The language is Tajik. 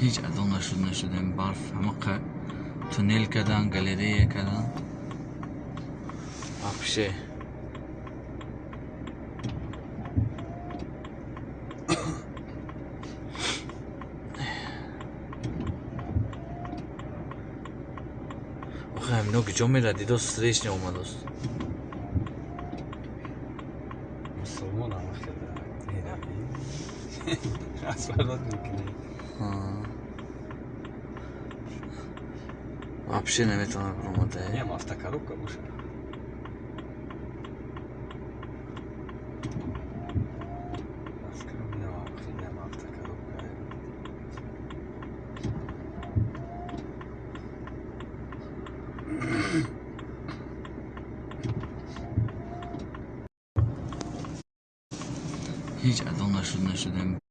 Ҳеҷ адо нашуд, нашудем. Барф ҳамақа туннел кардан, галерея кардан. Вообще охи ҳамино куҷо мерад? Дидост, встречный омадост. Мусулмонам разворот мекунӣ. Вообще наметавонад биромада. Ям автокоробка боша. Автокоробка. Ҳеҷ адо нашуд, нашудем.